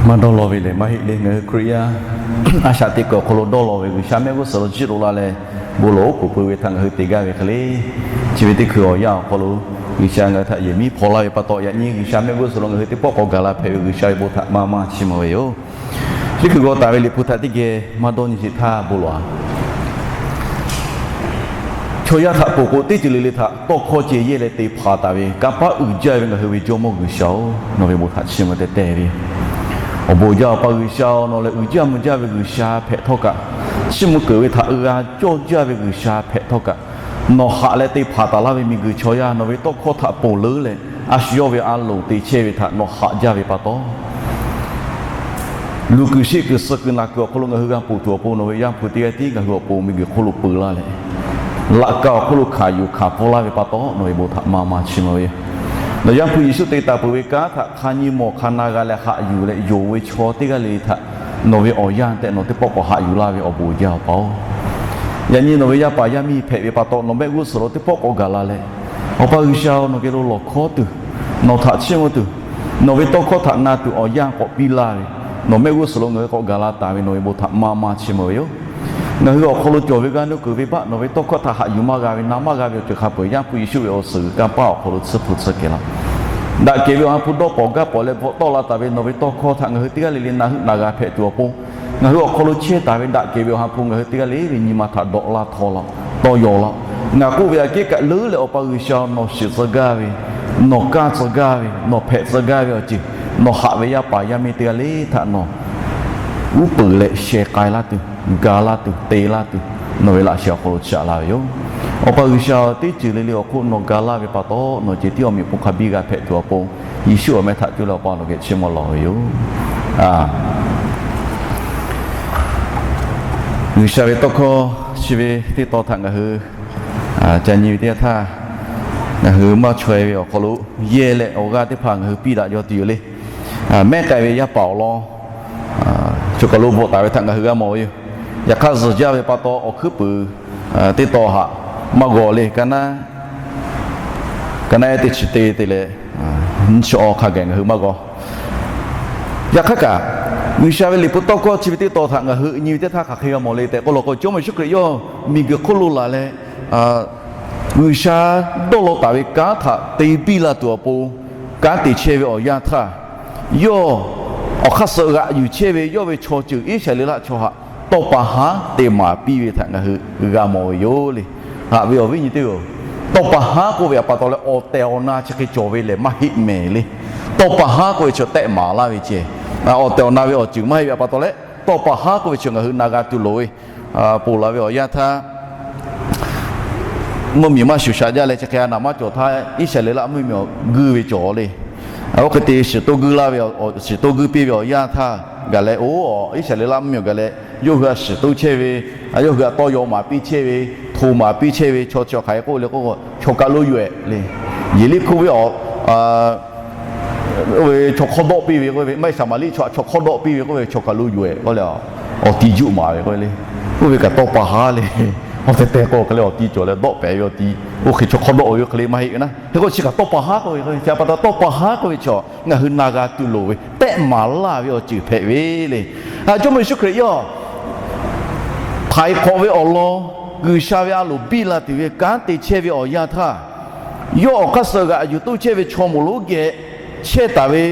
Maˇ dawˇ law ve lehˬ maˇ heˆ le. Ngaˬ hui Hkriꞈ yaˇ a shaꞈ teꞈ kuiˬ awˬ hk'aw lo dawˇ law ve G'uiˬsha mehˆ g'uˇ suhˍ lo jiˇ lo la leh, bon lawˬ oˉ k'oˍ pui ve htaꞈ ngaˬ hui te gaˇ ve hk'e le. Chi ve teˇ hkui awˬ yanˇ awˬ hk'aw lo G'uiˬsha ngaˬ hui htaꞈ yehˬ miˉ hpaw laˇ ve pa taw, yaꞈ nyi G'uiˬsha mehˆ g'uˇ suhˍ lo ngaˬ hui teˇ pawˆ k'awꞈ gaˬ la hpehꞈ ve G'uiˬsha ve bon htaꞈ maˇ maˇ chiˇ mvuh ve yoˬ. Teˇ hkui g'aw taˍ ve Liꞈ hpu htaꞈ teˇ geh maˇ dawˇ nyi sheˍ htaˇ bon lawˬ-a. Chaw yaˇ htaꞈ ponˬ k'o, teˇ ceuˬ le le htaꞈ tawˇ hkawˇ ceh yehˇ leh te hpanˍ taˍ ve kanˇ paˆ uiˍ jaˇ ve ngaˬ hui ve Jawˇmawˇ G'uiˬsha-oˬ, nawˬ ve bon htaꞈ chiˇ mvuh teh teh ve yoˬ. Awˬ bon jaˇ Awˬ pa G'uiˬsha-oˬ, nawˬ lehˬ uiˍ jaˇ mvuh jaˇ ve G'uiˬsha hpehꞈ htawˇ kaꞈ, chiˇ mvuh keunˍ ve htaꞈ g'a cawˇ jaˇ ve G'uiˬsha hpehꞈ htawˇ kaꞈ, nawˬ haꞈ leh te hpanˍ taˍ laˇ ve miˬguiˬ chaw yaˇ nawˬ ve tawˇ hkawˇ htaꞈ ponˬ leuˉ leh, a shu yawˇ ve a loˍ te chehˇ ve htaꞈ nawˬ haꞈ jaˇ ve pa taw, luˬ kuiˬ sheˆ kuiˬ suh kuiˬ naˬ kuiˬ awˬ hk'aw lo ngaˬ hui g'a ponˬ tuˬ awˬ pon nawˬ ve Yaˇ hpu teˇ g'aˇ tiˉ ngaˬ hui awˬ pon miˬguiˬ hk'oˆ lo peu laˇ leh, laꞈ ka awˬ hk'oˆ lo hkanˍ yuˬ hkanˍ pfuhˇ laˇ ve pa taw nawˬ ve bon htaꞈ maˇ maˇ chiˇ mvuh ve yoˬ. Nawˬ Yaˇ hpu Yeˍsuˆ te taˍ peuˬ ve kanˉ htaꞈ hk'a nyi mawˬ hk'a na g'a leh haꞈ yuˬ leh yonˍ ve chaw teˇ g'aˇ le le htaꞈ nawˬ ve awˬ yanˇ tehꞈ nawˬ teˇ pawˆ k'awꞈ haꞈ yuˬ laˇ ve awˬ bon jaˇ Awˬ pa-oˬ. Yaꞈ nyi nawˬ ve yaˇ paˍ yaˇ miˇ hpehꞈ ve pa taw, nawˬ mehˆ g'uˇ suhˍ lo teˇ pawˆ k'awꞈ gaˬ la leh, Awˬ pa G'uiˬsha-oˬ, nawˬ geh lo lawˬ hkawˉ tuˬ, nawˬ htaꞈ chiˇ mvuh tuˬ, nawˬ ve tawˇ hkawˇ htaꞈ na tuˬ awˬ yanˇ k'awꞈ piˇ laˇ ve, nawˬ mehˆ g'uˇ suhˍ lo ngaˬ hui k'awꞈ gaˬ la taˍ ve nawˬ ve bon htaꞈ maˇ maˇ chiˇ mvuh ve yoˬ. Ngaˬ hui awˬ hk'aw lo cawˬ ve g'a nuˇ kuiˬ venˇbaˆ nawˬ ve tawˇ hkawˇ htaꞈ haꞈ yuˬ maˇ g'a ve na maˇ g'a ve awˬ ceuˬ hk'a peuˬ Yaˇ hpu Yeˍsuˆ ve awˬ suhˍ g'uiˬ kanˇ paˆ awˬ hk'aw lo tsuhˇ hpu tsuhˇ kehˬ laˇ. Daꞈ kehˬ ve awˬ ha hpu dawˇ pawˍ gaˇ pawˍ leh bvuhꞈ tawˆ la taˍ ve nawˬ ve tawˇ hkawˇ htaꞈ ngaˬ hui teˇ g'aˇ le le na heuˆ na g'a hpehꞈ tuˬ awˬ pon, ngaˬ hui awˬ hk'aw lo chehˇ taˍ ve daꞈ kehˬ ve awˬ ha hpu ngaˬ hui teˇ g'aˇ le ve nyi ma htaꞈ dawꞈ laˇ htawˇ laˇ, tawˇ yaw laˇ. Ngaˬ k'oˆ ve aꞈ kehˉ kaꞈ leuˉ leh Awˬ pa G'uiˬsha nawˬ shiˍ tcuh gaˇ ve, nawˬ kaˇ tcuh gaˇ ve, nawˬ hpehꞈ tcuh gaˇ ve awˬ ceuˬ, nawˬ haꞈ ve yaˇ paˍ yaˇ miˇ teˇ g'aˇ le htaꞈ nawˬ uˉ peunˍ leh sheh k'ai laˇ tuˬ, ga laˇ tuˬ, te laˇ tuˬ, nawˬ ve laꞈ sheh awˬ hk'aw lo chaꞈ la ve yoˬ. Awˬ pa G'uiˬsha teˇ ceuˬ le le awˬ hk'oˆ nawˬ ga laˇ ve pa taw, nawˬ ceh tiˉ awˬ meꞈ awˬ hponˇ hk'a biˇ g'a hpehꞈ tuˬ awˬ pon, Yeˍsuˆ awˬ meh htaꞈ cuˇ leh Awˬ pa nawˬ geh chiˇ mvuh lawˬ ve yoˬ. G'uiˬsha ve tawˇ hkawˇ chi ve teˇ taw htaꞈ ngaˬ hui ca nyi ve teˇ yanˇ htaˇ, ngaˬ hui maˇ chaweh ve awˬ hk'aw lo yehˇ leh awˬ g'aˇ teˇ hpaˍ ngaˬ hui piˇ daꞈ jaw tuˬ yoˬ le. Mehˉ k'ai ve yaˇ paˍ awˬ lawn choˬ kaˬ lo bvuhꞈ taˍ ve htaꞈ ngaˬ hui g'a mawˬ ve yoˬ. Yaꞈ hk'aˇ zuhˬ jaˇ ve pa taw awˬ hkuiˉ puiˍ teˇ taw haꞈ maˇ g'aw le. Ka naˉ, ka naˉ ehˉ teˇ chi te te leh, nyiˇ chi awˬ hk'a gaˬ ngaˬ hui maˇ g'aw. Yaꞈ hk'aˇ kaꞈ, G'uiˬsha ve liꞈ hpu tawˇ hkawˇ chi ve teˇ taw htaꞈ ngaˬ hui nyi ve teˇ htaˇ hk'aˬ hk'e g'a mawˬ le tehꞈ k'oˆ law k'o, Jawˇmawˇ Yeˍsuˆ Hkriꞈ yawˇ miˬguiˬ hk'oˆ lo laˬ leh, G'uiˬsha dawˇ law taˍ ve kanˉ htaꞈ te biˇ la tuˬ awˬ pon, kanˉ te chehˇ ve awˬ yanˇ htaˇ, yawˇ awˬ hk'aˇ suh g'aꞈ yuˬ chehˇ ve yawˇ ve chaw ceuˬ Iˉsaˍreˍlaˆ chaw htaꞈ tawˇ pa haˉ te maˍ piˇ ve htaꞈ ngaˬ hui g'a mawˬ ve yoˬ le. Haꞈ ve awˬ viˉ nyi teˇ-oˬ, tawˇ pa haˉ k'oˆ ve awˬ pa taw leh awˬ tehˬ awˬ na chi hk'e cawˬ ve lehˬ maˇ heˆ mehˍ le. Tawˇ pa haˉ k'oˆ ve chi tehˆ maˍ laˇ ve ceh, awˬ tehˬ awˬ na ve awˬ ceuˬ maˇ heˆ ve awˬ pa taw leh, tawˇ pa haˉ k'oˆ ve chi ngaˬ hui na g'a tuˬ loˍ ve, ponˬ laˬ ve awˬ yanˇ htaˇ, mvuhˇmiˬ maˇ shuˍ shaꞈ jaˇ leh chi hk'e a naˍ maˇ cawˬ htaˇ, Iˉsaˍreˍlaˆ mvuhˇmiˬ awˬ guiˇ ve cawˬ le. Oˇ hk'e te shiˍ toˇ guiˇ laˇ ve, shiˍ toˇ guiˇ piˇ ve awˬ yanˇ htaˇ gaˬ leh, oˇ Iˉsaˍreˍlaˆ mvuhˇmiˬ awˬ gaˬ leh, yawˇ hui a shiˍ toˇ chehˇ ve, yawˇ hui a tawˇ yaw maˍ piˇ chehˇ ve, hto maˍ piˇ chehˇ ve chaw chi hk'aˬ hk'e k'oˆ le k'o, chaw kaˬ lo yoˬ-ehˍ le. Yeˍriˆhkoˇ ve awˬ, oˇ ve chaw hk'awˇ dawˆ piˇ ve k'oˆ ve, maˇ heˆ Saˍmaˍriˆ chaw htaꞈ chaw hk'awˇ dawˆ piˇ ve k'oˆ ve, chaw kaˬ lo yoˬ-ehˍ k'oˆ leh, awˬ ti juˆ maˍ ve k'oˆ ve le. Oˇ ve kaꞈ tawˇ pa haˉ le. Awˬ tehˬ tehˬ k'o hk'e le awˬ ti cawˬ leh dawˆ pehˍ ve awˬ ti, oˇ hk'e chaw hk'awˇ dawˆ ve k'oˆ hk'e le maˇ heˆ ve naˉ. Hk'e k'o chi kaꞈ tawˇ pa haˉ k'oˆ ve, chi pa taw tawˇ pa haˉ k'oˆ ve chi ngaˬ hui na g'a tuˬ loˍ ve tehˆ maˍ laˇ ve awˬ ceuˬ hpehꞈ ve le. Jawˇmawˇ Yeˍsuˆ Hkriꞈ yawˇ htaiˍ hk'awꞈ ve awˬ lawn G'uiˬsha ve a loˍ biˇ la tuˬ ve kanˉ te chehˇ ve awˬ yanˇ htaˇ, yawˇ awˬ hk'aˇ suh g'aꞈ yuˬ toˇ chehˇ ve chaw moˍ lonˉ geh chehˇ taˍ ve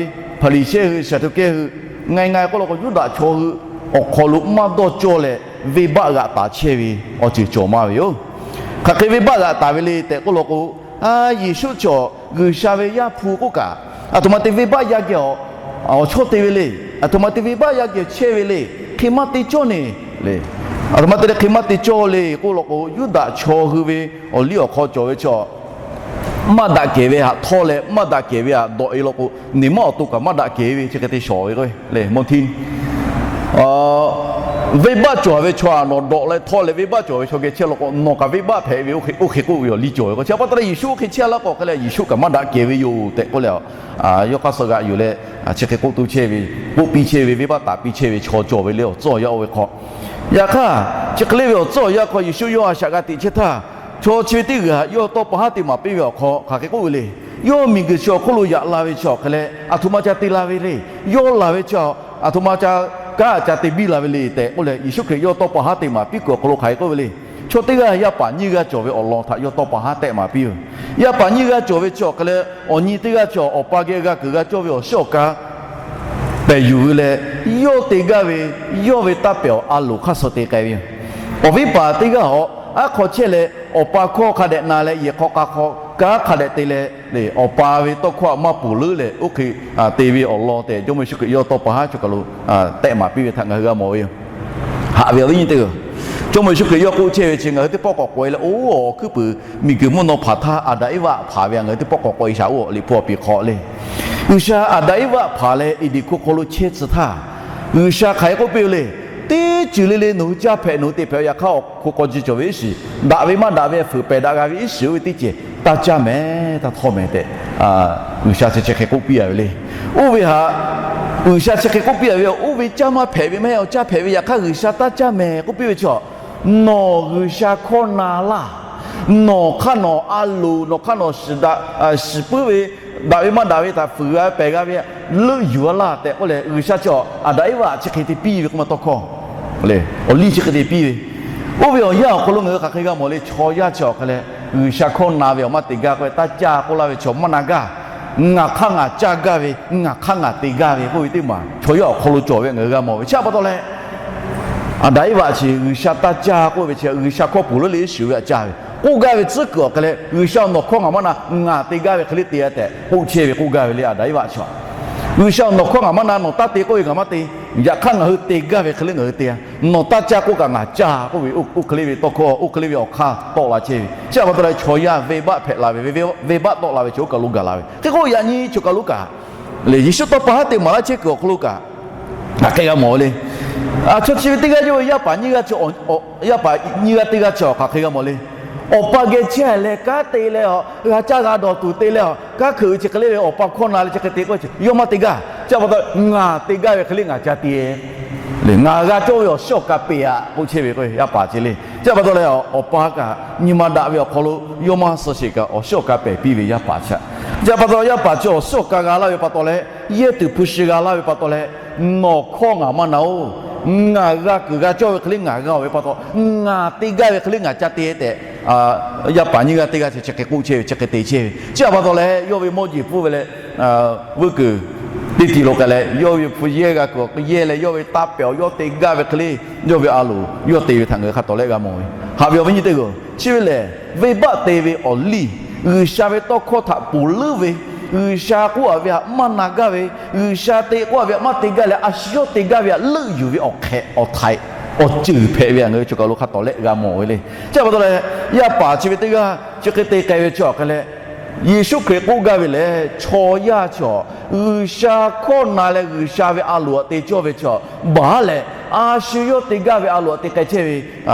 Hpaˍriˍsehˇ hui, Saˍduˆkehˇ hui, ngaˬ e ngaˬ e k'oˆ law k'o Yuˇdaꞈ chaw hui awˬ hk'aw lo maˇ dawˇ cawˇ leh venˇbaˆ g'aꞈ taˍ chehˇ ve awˬ ceuˬ cawˬ maˇ ve yoˬ. Hk'aˬ hk'e venˇbaˆ g'aꞈ taˍ ve le tehꞈ k'oˆ law k'o, Yeˍsuˆ chaw G'uiˬsha ve Yaˇ hpu k'oˆ kaꞈ, aˬ htoꞈ ma te venˇbaˆ yaˇ geh awˬ chawˇ te ve le. Aˬ htoꞈ ma te venˇbaˆ yaˇ geh chehˇ ve le. Hk'e maˇ te cawˇ ne le. Aˬ htoꞈ ma te leh hk'e maˇ te cawˇ le k'oˆ law k'o, Yuˇdaꞈ chaw hui ve awˬ liˇ awˬ hk'aw cawˬ ve chaw maˇ daꞈ kehˬ ve htaꞈ htawˇ leh maˇ daꞈ kehˬ ve htaꞈ dawꞈ e law k'o, neˬ maˇ awˬ to kaꞈ maˇ daꞈ kehˬ ve chi hk'e te shawˍ ve k'o, le mawˇ htiˇ venˇbaˆ cawˬ ve chaw htaꞈ nawˬ dawꞈ leh htawˇ leh venˇbaˆ cawˬ ve chaw geh chehˇ law k'o, nawˬ kaꞈ venˇbaˆ hpehꞈ ve oˇ hk'e k'oˆ ve awˬ liˇ cawˬ ve k'o, chi pa taw leh Yeˍsuˆ oˇ hk'e chehˇ laˇ k'o hk'e leh Yeˍsuˆ kaꞈ maˇ daꞈ kehˬ ve yoˬ tehꞈ k'oˆ leh, yawˇ hk'aˇ suh g'aꞈ yuˬ leh chi hk'e k'oˆ toˇ chehˇ ve, k'oˆ piˇ chehˇ ve, venˇbaˆ taˍ piˇ chehˇ ve chaw cawˬ ve le awˬ tcuhˉ awˬ yanˇ oˇ ve hk'aw. Yaꞈ hk'aˇ, chi hk'e le ve awˬ tcuhˉ awˬ yanˇ hk'aw Yeˍsuˆ yawˇ a shaꞈ g'a teꞈ chehˇ htaˇ, chaw chi ve teˇ g'aˇ yawˇ tawˇ pa haˉ te maˍ piˇ ve awˬ hk'aw hk'aˬ hk'e k'oˆ ve le. Yawˇ miˬguiˬ chi awˬ hk'oˆ lo yaꞈ la ve chi awˬ hk'e leh aˬ htoꞈ ma ca te la ve le. Yawˇ laˬ ve chi Aˬ htoꞈ ma ca, kanˉ ca te biˇ la ve le tehꞈ k'oˆ leh, Yeˍsuˆ Hkriꞈ yawˇ tawˇ pa haˉ te maˍ piˇ kuiˬ awˬ hk'aw lo hk'aˬ hk'e k'oˆ ve le. Chaw teˇ g'aˇ yaˇ paˍ nyiˇ g'aˇ cawˬ ve awˬ lawn htaꞈ yawˇ tawˇ pa haˉ tehˆ maˍ piˇ ve. Yaˇ paˍ nyiˇ g'aˇ cawˬ ve chi awˬ hk'e leh, awˬ nyi teˇ g'aˇ chi awˬ pa geh g'a kuiˬ g'a cawˇ ve awˬ shiˉ awˬ ka pehˬ yuˬ ve leh, yawˇ te gaˇ ve, yawˇ ve taˇ pehˬ awˬ a loˍ hk'aˇ suh te k'ai ve yoˬ. Awˬ viˉ paˍ teˇ g'aˇ awˬ aˉ hk'aw chehˇ leh, awˬ pa hkawˇ hk'a dehꞈ na leh, yehˬ hk'aw k'a hk'aw kanˉ hk'a dehꞈ te leh, awˬ pa ve tawˇ hkawˇ htaꞈ maˇ ponˬ leuˉ leh oˇ hk'e te ve awˬ lawn tehꞈ, Jawˇmawˇ Yeˍsuˆ Hkriꞈ yawˇ tawˇ pa haˉ chaw kaˬ lo tehˆ maˍ piˇ ve htaꞈ ngaˬ hui g'a mawˬ ve yoˬ. Haꞈ ve awˬ viˉ nyi teˇ hpaˍ-oˬ, Jawˇmawˇ Yeˍsuˆ Hkriꞈ yawˇ k'oˆ chehˇ ve chi ngaˬ hui teˇ pawˆ k'awꞈ k'oꞈ e leh, oˇ awˬ hkuiˉ puiˍ miˬguiˬ mvuhˇ naw hpanˍ htaˇ Aˍdanˍ Eˇvaˆ hpanˍ ve htaꞈ ngaˬ hui teˇ pawˆ k'awꞈ k'oꞈ e shaˍ oˇ liꞈ hpu awˬ piˍ hk'aw le. G'uiˬsha Aˍdanˍ Eˇvaˆ hpanˍ leh Eˍdenˍ hko hk'aw lo chehˇ tcuh htaˇ, G'uiˬsha hk'aˬ hk'e k'oˆ piˇ ve le. Teˇ ceuˬ le le nawˬ hui caˇ hpehꞈ nawˬ hui te hpehꞈ ve, yaꞈ hk'aˇ awˬ hko k'aw ji cawˬ ve iˉ shiˍ, daꞈ ve maˇ daꞈ ve fuiˍ pehˬ daꞈ g'a ve iˉ shiˍ oˇ ve teˇ ceuˬ taˇ caˇ mehˍ, taˇ htawˇ mehˍ tehꞈ, G'uiˬsha chi chi hk'e k'oˆ piˇ a ve le. Oˇ ve htaꞈ G'uiˬsha chi hk'e k'oˆ piˇ a ve, oˇ ve caˇ maˇ hpehꞈ ve maˇ heˆ, awˬ caˇ hpehꞈ ve, yaꞈ hk'aˇ G'uiˬsha taˇ caˇ mehˍ k'oˆ piˇ ve chi, nawˬ G'uiˬsha hkawˇ na laˇ. Nawˬ hk'aˇ nawˬ a loˍ, nawˬ hk'aˇ nawˬ shiˍ daꞈ, shiˍ puiˉ ve, daꞈ ve maˇ daꞈ ve htaꞈ fuiˍ g'a pehˬ g'a ve leuˆ yuˬ a laˇ tehꞈ k'oˆ leh, G'uiˬsha chi Aˍdanˍ Eˇvaˆ chi hk'e te piˇ ve k'oˆ ma tawˇ hkawˇ, awˬ liˇ chi hk'e te piˇ ve. Oˇ ve awˬ yanˇ awˬ hk'aw lo ngaˬ hui hk'aˬ hk'e g'a mawˬ le. Chaw yaˇ chi awˬ hk'e leh G'uiˬsha hkawˇ na ve awˬ maˇ te gaˇ k'oˆ ve, taˇ caˇ k'oˆ laˇ ve chaw maˇ na gaˇ. Ngaˬ hk'aˇ ngaˬ caˇ gaˇ ve, ngaˬ hk'aˇ ngaˬ te gaˇ ve k'oˆ ve teˇ maˬ chaw yaˇ awˬ hk'aw lo cawˬ ve ngaˬ hui g'a mawˬ ve. Chi pa taw leh, Aˍdanˍ Eˇvaˆ chi G'uiˬsha taˇ caˇ k'oˆ ve chi G'uiˬsha hkawˇ ponˬ leuˉ leh iˉ shiˍ ve htaꞈ caˇ ve k'oˆ gaˇ ve tcuhˉ kuiˬ awˬ hk'e leh, G'uiˬsha nawˬ hkawˇ ngaˬ maˇ na, ngaˬ te gaˇ ve hk'e le te a tehꞈ k'oˆ chehˇ ve k'oˆ gaˇ ve le Aˍdanˍ Eˇvaˆ chi. G'uiˬsha nawˬ hkawˇ ngaˬ maˇ na, nawˬ taˇ te k'oˆ ve ngaˬ maˇ te, yaꞈ hk'aˇ ngaˬ hui te gaˇ ve hk'e le ngaˬ hui te a. Nawˬ taˇ caˇ k'oˆ kaꞈ ngaˬ caˇ k'oˆ ve, oˇ hk'e le ve tawˇ hkawˇ, oˇ hk'e le ve awˬ hk'aˇ tawˆ la chehˇ ve. Chi pa taw leh chaw yaˇ venˇbaˆ hpehꞈ la ve, venˇbaˆ tawˆ la ve chi oˇ kaˬ lo gaˬ la ve. Hk'e k'o yaꞈ nyi chaw kaˬ lo kaꞈ le, Yeˍsuˆ tawˇ pa haˉ te maˍ laˇ chehˇ kuiˬ awˬ hk'aw lo kaꞈ, hk'aˬ hk'e g'a mawˬ le. Chaw chi ve teˇ g'aˇ yawˇ ve yaˇ paˍ nyiˇ g'aˇ chi, yaˇ paˍ nyiˇ g'aˇ teˇ g'aˇ chi awˬ hk'aˬ hk'e g'a mawˬ le. Awˬ pa geh chehˇ leh kanˉ te leh a, g'a caˇ g'a dawˬ tuˬ te leh a, kanˉ hkeuꞈ ve chi hk'e le ve awˬ pa hkawˇ na leh chi hk'e te k'o, yawˇ maˇ te gaˇ. Chi pa taw ngaˬ te gaˇ ve hk'e le ngaˬ ca te, ngaˬ g'a cawˇ ve awˬ shiˉ awˬ ka peꞈ aꞈ k'oˆ chehˇ ve k'o, yaˇ paˍ chi le. Chi pa taw leh awˬ pa kaꞈ nyi ma daꞈ ve awˬ hk'aw lo yawˇ maˇ suh sheˍ kaꞈ awˬ shiˉ awˬ ka pehˬ piˇ ve yaˇ paˍ chi. Chi pa taw yaˇ paˍ chi awˬ shiˉ awˬ ka g'a laˇ ve pa taw leh, yehˇ tuˬ hpu shi g'a laˇ ve pa taw leh, nawˬ hkawˇ ngaˬ maˇ na-oˬ. Ngaˬ g'a kuiˬ g'a cawˇ ve hk'e le ngaˬ g'a-oˬ ve pa taw, ngaˬ te gaˇ ve hk'e le ngaˬ ca te tehꞈ, yaˇ paˍ nyiˇ g'aˇ teˇ g'aˇ chi chi hk'e k'oˆ chehˇ ve, chi hk'e te chehˇ ve. Chi pa taw leh yawˇ ve mawˇ jeˬ pfuhˇ ve leh, vuiˇ kuiˬ teˇ tiˍ lo k'ai leh, yawˇ ve hpu yehˇ g'a kuiˬ yehˇ leh, yawˇ ve taˇ pehˬ awˬ yawˇ te gaˇ ve hk'e le, yawˇ ve a loˍ yawˇ te ve htaꞈ ngaˬ hui hk'a tawˍ lehˆ g'a mawˬ ve. Haꞈ ve awˬ viˉ nyi teˇ g'aˇ, chi ve lehˬ venˇbaˆ te ve awˬ liˇ, G'uiˬsha ve tawˇ hkawˇ htaꞈ ponˬ leuˉ ve, G'uiˬsha k'oˆ a ve htaꞈ maˇ na gaˇ ve, G'uiˬsha te k'oˆ a ve htaꞈ maˇ te gaˇ leh, a shu yawˇ te gaˇ ve htaꞈ leuˆ yuˬ ve awˬ hk'ehꞈ awˬ htaiꞈ awˬ ceuˬ hpehꞈ ve htaꞈ ngaˬ hui chaw kaˬ lo hk'a tawˍ lehˆ g'a mawˬ ve le. Chi pa taw leh, yaˇ paˍ chi ve teˇ g'aˇ chi hk'e te k'ai ve chi awˬ hk'e leh, Yeˍsuˆ Hkriꞈ k'oˆ gaˇ ve lehˬ, chaw yaˇ chi awˬ G'uiˬsha hkawˇ na leh G'uiˬsha ve a loˍ htaꞈ te cawˇ ve chi awˬ baˬ leh, a shu yawˇ te gaˇ ve a loˍ htaꞈ te k'ai chehˇ ve,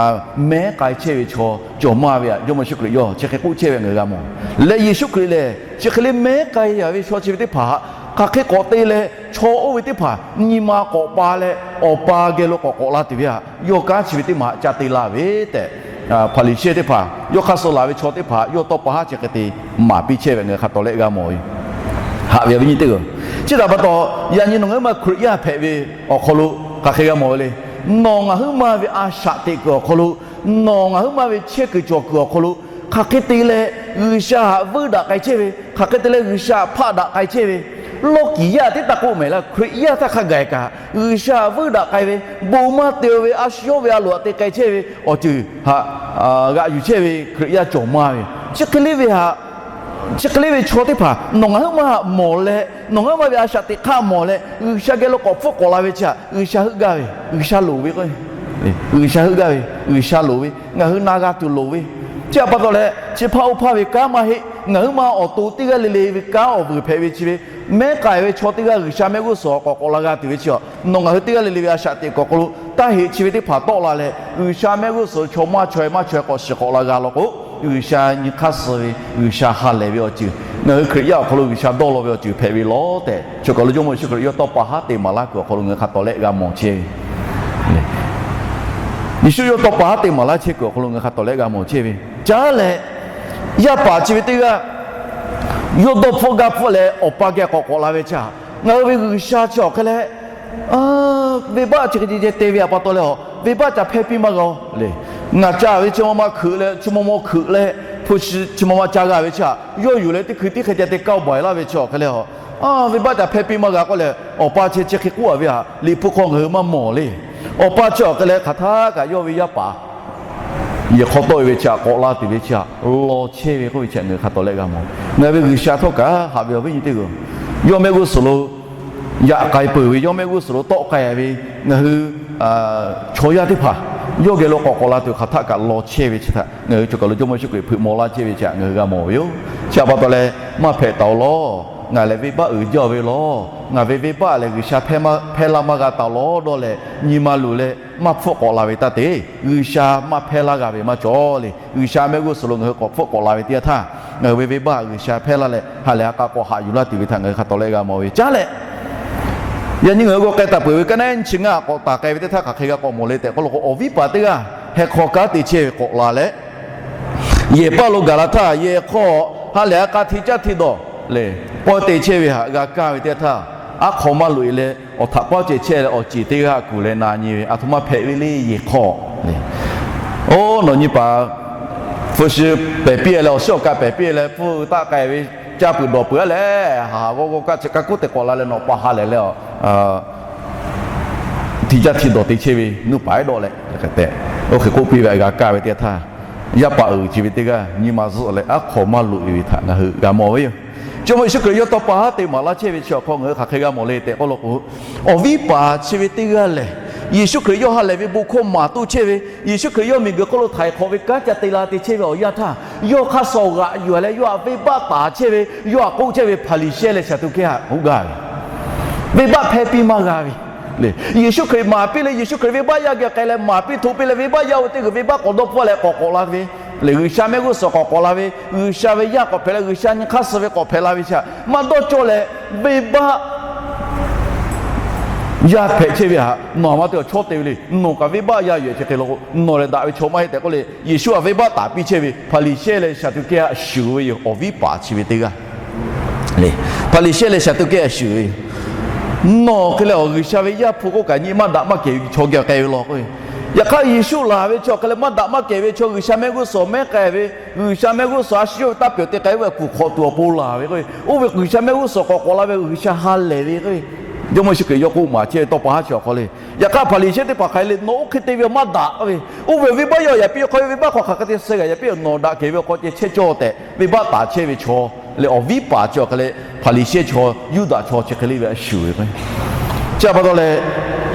mehˉ k'ai chehˇ ve chaw cawˬ maˇ ve htaꞈ Jawˇmawˇ Yeˍsuˆ Hkriꞈ yawˇ chi hk'e k'oˆ chehˇ ve ngaˬ hui g'a mawˬ. Leh Yeˍsuˆ Hkriꞈ lehˬ chi hk'e le mehˉ k'ai a ve chaw chi ve teˇ hpaˍ htaꞈ hk'aˬ hk'e k'awꞈ te leh, chaw oˇ ve teˇ hpaˍ nyi ma k'awꞈ pa leh, awˬ pa geh lo k'awꞈ k'awꞈ la tuˬ ve htaꞈ yawˇ kanˉ chi ve teˇ maˬ ca te la ve tehꞈ, Hpaˍriˍsehˇ teˇ hpaˍ, yawˇ hk'aˇ suh laˬ ve chaw teˇ hpaˍ yawˇ tawˇ pa haˉ chi hk'e te maˍ piˇ chehˇ ve ngaˬ hui hk'a tawˍ lehˆ g'a mawˬ ve. Haꞈ ve awˬ viˉ nyi teˇ g'aˇ, chi htaꞈ pa taw, yaꞈ nyi nawˬ ngaˬ huiˉ ma Hkriꞈ yaˇ hpehꞈ ve awˬ hk'aw lo hk'aˬ hk'e g'a mawˬ ve le. Nawˬ ngaˬ huiˉ ma ve a shaꞈ teꞈ kuiˬ awˬ hk'aw lo, nawˬ ngaˬ huiˉ ma ve chehˇ kuiˬ cawˬ kuiˬ awˬ hk'aw lo hk'aˬ hk'e te leh G'uiˬsha htaꞈ vuiˇ daꞈ k'ai chehˇ ve, hk'aˬ hk'e te leh G'uiˬsha htaꞈ hpaˆ daꞈ k'ai chehˇ ve, lawˇ kiˍ yaˇ teˇ taˇ k'oˆ mehˍ laˇ. Hkriꞈ yaˇ htaˇ hk'a gaˬ kaꞈ G'uiˬsha htaꞈ vuiˇ daꞈ k'ai ve, bon maˇ te-o ve a shu yawˇ ve a loˍ htaꞈ te k'ai chehˇ ve awˬ ceuˬ htaꞈ g'aꞈ yuˬ chehˇ ve Hkriꞈ yaˇ cawˬ maˇ ve. Chi hk'e le ve htaꞈ, chi hk'e le ve chaw teˇ hpaˍ nawˬ ngaˬ huiˉ ma htaꞈ mawˬ leh, nawˬ ngaˬ huiˉ ma ve a shaꞈ teꞈ hk'aˇ mawˬ leh G'uiˬsha geh lo k'awꞈ hpfuhˆ k'awꞈ la ve chi htaꞈ G'uiˬsha heuˆ gaˇ ve, G'uiˬsha loˍ ve k'o, G'uiˬsha heuˆ gaˇ ve, G'uiˬsha loˍ ve, ngaˬ hui na g'a tuˬ loˍ ve. Chi htaꞈ pa taw leh chi hpaˇ oˇ hpaˇ ve kanˉ maˇ heˆ. Ngaˬ huiˉ ma awˬ to teˇ g'aˇ le le ve kanˉ awˬ vuiˬ hpehꞈ ve chi ve, mehˉ k'ai ve chaw teˇ g'aˇ G'uiˬsha mehˆ g'uˇ suhˍ k'awꞈ k'awꞈ la g'a tuˬ ve chi a, nawˬ ngaˬ hui teˇ g'aˇ le le ve a shaꞈ teꞈ kuiˬ awˬ hk'aw lo taˇ heꞈ chi ve teˇ hpaˍ tawˆ la leh, G'uiˬsha mehˆ g'uˇ suhˍ chaw maˇ chaweh maˇ chaweh k'awꞈ shiˍ k'awꞈ la g'a law k'o, G'uiˬsha nyi hk'aˇ suh ve, G'uiˬsha ha lehˬ ve awˬ ceuˬ, ngaˬ hui Hkriꞈ yaˇ awˬ hk'aw lo G'uiˬsha dawˇ law ve awˬ ceuˬ hpehꞈ ve lawˬ tehꞈ, chaw kaˬ lo Jawˇmawˇ Yeˍsuˆ Hkriꞈ yawˇ tawˇ pa haˉ te maˍ laˇ kuiˬ awˬ hk'aw lo ngaˬ hui hk'a tawˍ lehˆ g'a mawˬ chehˇ ve. Yeˍsuˆ yawˇ tawˇ pa haˉ te maˍ laˇ chehˇ kuiˬ awˬ hk'aw lo ngaˬ hui hk'a tawˍ lehˆ g'a mawˬ chehˇ ve. Caˉ leh, yaˇ paˍ chi ve teˇ g'aˇ yawˇ dawˇ hpfuhˆ gaˇ hpfuhˆ leh awˬ pa geh k'awꞈ k'awꞈ la ve chi htaꞈ ngaˬ hui ve G'uiˬsha chi awˬ hk'e leh venˇbaˆ chi hk'e ceh ceh te ve htaꞈ pa taw leh, venˇbaˆ ca hpehˇ piˇ maˇ g'a-o le. Ngaˬ ca ve chi ma ma hkeuꞈ leh, chi ma ma hkeuꞈ leh, hpu chi chi ma ma ca g'a ve chi htaꞈ yawˇ yuˬ leh teˇ hkui teˇ hk'e ca te kaoˇ baiˬ laˇ ve chi awˬ hk'e leh, venˇbaˆ ca hpehˇ piˇ maˇ g'a k'oˆ leh, awˬ pa chi chi hk'e k'oˆ a ve htaꞈ Liꞈ hpu hk'aw ngaˬ hui maˇ mawˬ le. Awˬ pa chi awˬ hk'e leh hk'aˬ htaˇ kaꞈ yawˇ ve yaˇ paˍ yehˬ hk'aw tawˆ e ve chi htaꞈ k'awꞈ la tuˬ ve chi htaꞈ law chehˇ ve k'oˆ ve chi htaꞈ ngaˬ hui hk'a tawˍ leh g'a mawˬ. Ngaˬ hui ve G'uiˬsha htawˇ kaꞈ haꞈ ve awˬ viˉ nyi teˇ hpaˍ-oˬ, yawˇ mehˆ g'uˇ suhˍ lo yaꞈ k'ai peuˬ ve, yawˇ mehˆ g'uˇ suhˍ lo tawˆ k'ai ve ngaˬ hui chaw yaˇ teˇ hpaˍ yawˇ geh lo k'awꞈ k'awꞈ la tuˬ hk'aˬ htaˇ kaꞈ law chehˇ ve chi htaꞈ ngaˬ hui cawˬ kaˬ lo Jawˇmawˇ Yeˍsuˆ Hkriꞈ hpeuꞈ maw laˇ chehˇ ve chi htaꞈ ngaˬ hui g'a mawˬ ve yoˬ. Chi htaꞈ pa taw leh, maˇ hpehꞈ taˍ-oˬ lawˬ, ngaˬ lehˬ venˇbaˆ uiˍ jaˇ ve lawˬ, ngaˬ ve venˇbaˆ lehˬ G'uiˬsha hpehˇ maˇ, hpehˇ laˇ maˇ g'a taˍ lawˬ dawˇ leh nyi ma luˬ leh maˇ hpfuhˆ k'awꞈ la ve taˇ te. G'uiˬsha maˇ hpehˇ laˇ g'a ve maˇ cawˬ le. G'uiˬsha mehˆ g'uˇ suhˍ lo ngaˬ hui k'awꞈ hpfuhˆ k'awꞈ la ve teˇ yanˇ htaˇ, ngaˬ hui ve venˇbaˆ G'uiˬsha hpehˇ laˇ leh ha lehˬ ha k'a k'awꞈ haꞈ yuˬ laˇ tuˬ ve htaꞈ ngaˬ hui hk'a tawˍ leh g'a mawˬ ve caˉ leh, yaꞈ nyi ngaˬ hui g'aw k'ai taˍ peuˬ ve kaˇ naˉ chi ngaˇ k'awꞈ taˍ k'ai ve teˇ htaˇ hk'aˬ hk'e g'a k'awꞈ mawˬ le tehꞈ k'oˆ lo k'o, awˬ viˉ paˍ teˇ g'aˇ heh hk'aw kanˉ te chehˇ ve k'awꞈ la leh, yehˬ paˇ lo gaˬ la htaˇ yehˬ hk'aw ha lehˬ ha k'a hti caˇ hti dawˬ le, pawehˇ te chehˇ ve htaꞈ g'a kaˇ ve teˇ yanˇ htaˇ, aˉ hk'aw maˇ loꞈ e leh awˬ htaꞈ paˉ ceh chehˇ leh awˬ ceˬ teˇ g'aˇ kuˬ leh na nyi ve, aˬ htoꞈ ma hpehꞈ ve le yehˬ hk'aw le. Oˇ, nawˬ nyi paˍ hpu shi pehˬ piˇ leh awˬ shiˉ awˬ ka pehˬ piˇ leh hpfuhˇ taˆ k'ai ve, caˇ peuˬ dawˬ peuˬ a leh, haˍ haˍ g'awˇ g'awˇ kaˆ chi kaˇ kuˉ te k'awꞈ la leh nawˬ pa ha lehˬ leh, hti caˇ hti dawˬ te chehˇ ve nuˇ paˍ ehˉ dawˆ leh, oˇ hk'e k'oˆ piˇ ve htaꞈ g'a kaˇ ve teˇ yanˇ htaˇ, yaˇ paˍ uiˍ chi ve teˇ g'aˇ nyi ma zuhˆ leh aˉ hk'aw maˇ loꞈ e ve htaꞈ ngaˬ hui g'a mawˬ ve yoˬ. Jawˇmawˇ Yeˍsuˆ Hkriꞈ yawˇ tawˇ pa haˉ te maˍ laˇ chehˇ ve chi awˬ hk'aw ngaˬ hui hk'aˬ hk'e g'a mawˬ le tehꞈ k'oˆ lo k'o, awˬ viˉ paˍ chi ve teˇ g'aˇ lehˬ, Yeˍsuˆ Hkriꞈ yawˇ ha lehˬ ve bon hkawˇ maˍ toˇ chehˇ ve, Yeˍsuˆ Hkriꞈ yawˇ miˬguiˬ hk'oˆ lo htaiˍ hk'awꞈ ve kanˉ ca te la te chehˇ ve awˬ yanˇ htaˇ, yawˇ hk'aˇ suh g'aꞈ yuˬ leh yawˇ htaꞈ venˇbaˆ taˍ chehˇ ve, yawˇ htaꞈ k'oˆ chehˇ ve Hpaˍriˍsehˇ leh Saˍduˆkehˇ htaꞈ k'oˆ gaˇ ve, venˇbaˆ hpehˇ piˇ maˇ g'a ve le. Yeˍsuˆ Hkriꞈ maˍ piˇ leh Yeˍsuˆ Hkriꞈ venˇbaˆ yaˇ geh k'ai leh maˍ piˇ hto piˇ leh venˇbaˆ yaˇ oˇ ve teˇ g'uiˬ venˇbaˆ k'awꞈ dawˇ hpfuhˇ leh k'awꞈ k'awꞈ la ve le. G'uiˬsha mehˆ g'uˇ suhˍ k'awꞈ k'awꞈ la ve, G'uiˬsha ve yaˇ k'awꞈ hpehꞈ leh G'uiˬsha nyi hk'aˇ suh ve k'awꞈ hpehꞈ la ve chi htaꞈ maˇ dawˇ cawˇ leh, venˇbaˆ yaˇ hpehꞈ chehˇ ve htaꞈ nawˬ htaꞈ maˇ te awˬ chawˇ te ve le. Nawˬ kaꞈ venˇbaˆ yaˇ yoˬ ehˉ chi hk'e lo k'o, nawˬ lehˬ daꞈ ve chaw maˇ heˆ tehꞈ k'oˆ leh, Yeˍsuˆ htaꞈ venˇbaˆ taˍ piˇ chehˇ ve Hpaˍriˍsehˇ leh Saˍduˆkehˇ htaꞈ shuˍ ve yoˬ. Awˬ viˉ paˍ chi ve teˇ g'aˇ le, Hpaˍriˍsehˇ leh Saˍduˆkehˇ htaꞈ shuˍ ve yoˬ. Nawˬ hk'e leh awˬ G'uiˬsha ve Yaˇ hpu k'oˆ kaꞈ nyi maˇ daꞈ maˇ kehˬ ve chaw geh k'ai ve law k'o, yaꞈ hk'aˇ Yeˍsuˆ laˬ ve chi awˬ hk'e leh maˇ daꞈ maˇ kehˬ ve chaw, G'uiˬsha mehˆ g'uˇ suhˍ mehˉ k'ai ve, G'uiˬsha mehˆ g'uˇ suhˍ a shu yawˇ ve taˇ pyawˬ te k'ai ve kuˬ hk'awꞈ tuˬ awˬ pon laˬ ve k'o, oˇ ve G'uiˬsha mehˆ g'uˇ suhˍ k'awꞈ k'awꞈ la ve G'uiˬsha ha lehˬ ve k'o, Jawˇmawˇ Yeˍsuˆ Hkriꞈ yawˇ k'oˆ maˍ chehˇ ve tawˇ pa haˉ chi awˬ hk'aw le. Yaꞈ hk'aˇ Hpaˍriˍsehˇ teˇ hpaˍ hk'aˬ hk'e le, nawˬ oˇ hk'e te ve maˇ daꞈ ve, oˇ ve awˬ venˇbaˆ yaˇ yaꞈ piˇ awˬ hk'aw, venˇbaˆ hk'aw hk'aˬ hk'e te suh g'a yaꞈ piˇ, nawˬ daꞈ kehˬ ve awˬ hk'aw ceh chehˇ cawˇ tehꞈ venˇbaˆ taˍ chehˇ ve chaw le, awˬ viˉ paˍ chi awˬ hk'e leh Hpaˍriˍsehˇ chaw, Yuˇdaꞈ chaw chi hk'e le ve a shuˍ ve k'o, chi pa taw leh,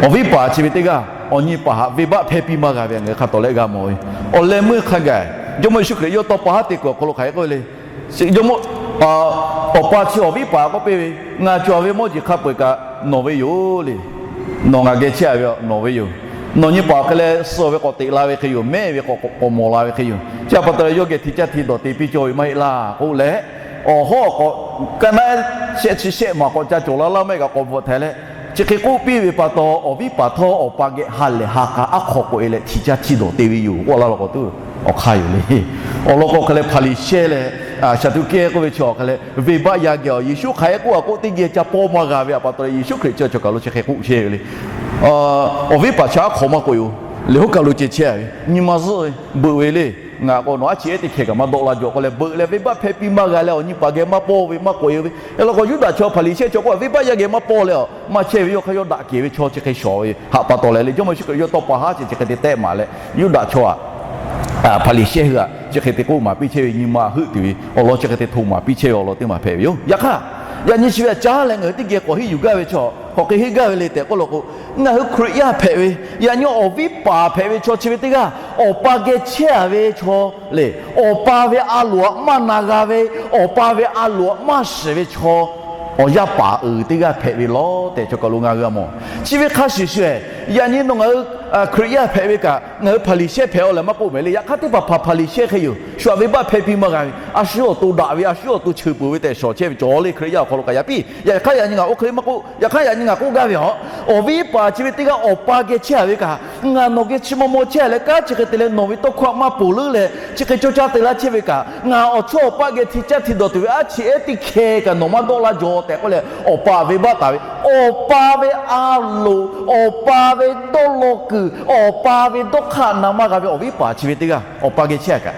awˬ viˉ paˍ chi ve teˇ g'aˇ awˬ nyi paˍ htaꞈ venˇbaˆ hpehˇ piˇ maˇ g'a ve ngaˬ hui hk'a tawˍ leh g'a mawˬ ve. Awˬ leh meuˇ hk'a gaˬ, Jawˇmawˇ Yeˍsuˆ Hkriꞈ yawˇ tawˇ pa haˉ te kuiˬ awˬ hk'aw lo hk'aˬ hk'e k'oˆ ve le. Jawˇmawˇ, Awˬ pa chi awˬ viˉ paˍ k'oˆ piˇ ve, Ngaˬ cawˬ ve mawˇ jeˬ hk'a peu-eˬ kaꞈ nawˬ ve yoˬ le. Nawˬ ngaˬ geh chehˇ a ve nawˬ ve yoˬ. Nawˬ nyi paˍ awˬ hk'e leh suh ve k'awꞈ teꞈ la ve hk'e yoˬ, mehˆ ve k'awꞈ mawˬ la ve hk'e yoˬ. Chi pa taw leh yawˇ geh hti caˇ hti dawˬ te piˇ cawˇ ve maˇ heˆ laˇ k'oˆ leh, awˬ hawˉ k'awꞈ kaˇ naˉ shehˆ chi shehˆ maˬ k'awꞈ ca cawˬ la laˇ maˇ heˆ kaꞈ k'awꞈ bvuhꞈ htaiˍ leh, chi hk'e k'oˆ piˇ ve pa taw, awˬ viˉ paˍ htawˇ awˬ pa geh ha lehˬ ha k'a aˉ hk'aw k'oꞈ e leh hti caˇ hti dawˬ te ve yoˬ k'oˆ laˇ law k'awꞈ tuˬ awˬ hk'aˇ yoˬ le. Awˬ lawn k'o hk'e leh Hpaˍriˍsehˇ leh Saˍduˆkehˇ k'oˆ ve chi awˬ hk'e leh venˇbaˆ yaˇ geh awˬ Yeˍsuˆ hk'aˬ hk'e k'oˆ a k'oˆ teˇ geh ca pawˇ maˇ g'a ve pa taw leh Yeˍsuˆ Hkriꞈ chi cawˬ kaˬ lo chi hk'e k'oˆ chehˇ ve le. Awˬ viˉ paˍ chi aˉ hk'aw maˇ k'oꞈ e-oˬ, liꞈ hawˉ kaˬ lo ceh chehˇ a ve, nyi ma zuhˆ ve, beuꞈ ve le. Ngaˬ k'o nawˬ aˉ chi ehˉ teˇ hkeh kaꞈ maˇ dawˆ la jawˬ k'oˆ leh beuꞈ leh venˇbaˆ hpehˇ piˇ maˇ g'a leh awˬ nyi paˍ geh maˇ pawˇ ve maˇ k'oꞈ e-oˬ ve. Awˬ lawn k'o Yuˇdaꞈ chaw Hpaˍriˍsehˇ chaw k'oˆ a venˇbaˆ yaˇ geh maˇ pawˇ leh awˬ maˇ chehˇ ve yawˇ hk'aˇ yawˇ daꞈ kehˬ ve chaw chi hk'e shawˍ ve haꞈ pa taw leh le, Jawˇmawˇ Yeˍsuˆ Hkriꞈ yawˇ tawˇ pa haˉ chi chi hk'e te tehˆ maˍ leh, Yuˇdaꞈ chaw aꞈ Hpaˍriˍsehˇ hui aꞈ chi hk'e te k'oˆ maˍ piˇ chehˇ ve nyi ma heuˆ tuˬ ve awˬ lawn chi hk'e te hto maˍ piˇ chehˇ ve awˬ lawn teˇ maˬ hpehꞈ ve yoˬ. Yaꞈ hk'aˇ, yaꞈ nyi chi ve aꞈ caˉ leh ngaˬ hui teˇ geh k'awꞈ henˇ yuˬ gaˇ ve chaw, k'awꞈ hk'e henˇ gaˇ ve le tehꞈ k'oˆ law k'o, ngaˬ hui Hkriꞈ yaˇ hpehꞈ ve, yaꞈ nyi awˬ viˉ paˍ hpehꞈ ve chaw chi ve teˇ g'aˇ, awˬ pa geh chehˇ a ve chaw le, awˬ pa ve a loˍ aꞈ maˇ na g'a ve, awˬ pa ve a loˍ aꞈ maˇ shiˍ ve chaw, awˬ yaˇ paˍ uiˍ teˇ g'aˇ hpehꞈ ve lawˬ tehꞈ cawˬ kaˬ lo ngaˬ hui g'a mawˬ. Chi ve hk'a shuˍ shuˍ-ehˍ, yaꞈ nyi nawˬ ngaˬ hui Hkriꞈ yaˇ hpehꞈ ve kaꞈ ngaˬ hui Hpaˍriˍsehˇ hpehꞈ-oˬ leh maˇ k'oˆ mehˍ le. Yaꞈ hk'aˇ teˇ hpaˍ hpaˍ Hpaˍriˍsehˇ hk'e yoˬ. Shu aꞈ venˇbaˆ hpehˇ piˇ maˇ g'a ve, a shu awˬ to daꞈ ve, a shu awˬ to cheuˬ peuˬ ve tehꞈ shawˍ chehˇ ve cawˬ le. Hkriꞈ yaˇ awˬ hk'aw lo kaꞈ yaꞈ piˇ. Yaꞈ hk'aˇ yaꞈ nyi ngaˬ oˇ hk'e le maˇ k'oˆ, yaꞈ hk'aˇ yaꞈ nyi ngaˬ k'oˆ gaˇ ve a, awˬ viˉ paˍ chi ve teˇ g'aˇ awˬ pa geh chehˇ a ve kaꞈ Ngaˬ nawˬ geh chi maw maw chehˇ leh, kanˉ chi hk'e te leh nawˬ ve tawˇ hkawˇ maˇ ponˬ leuˉ leh, chi hk'e cawˇ caˇ te laˇ chehˇ ve kaꞈ, ngaˬ awˬ chawˇ awˬ paˆ geh hti caˇ hti dawˬ tuˬ ve aˉ chi ehˉ teˇ hkeh kaꞈ nawˬ maˇ dawˆ laˇ jaw tehꞈ k'oˆ leh, awˬ pa venˇbaˆ taˍ ve, awˬ pa ve a loˍ, awˬ pa ve dawˇ law kuiˬ, awˬ pa ve dawˇ hk'aˇ na maˇ g'a ve awˬ viˉ paˍ chi ve teˇ g'aˇ awˬ pa geh chehˇ kaꞈ,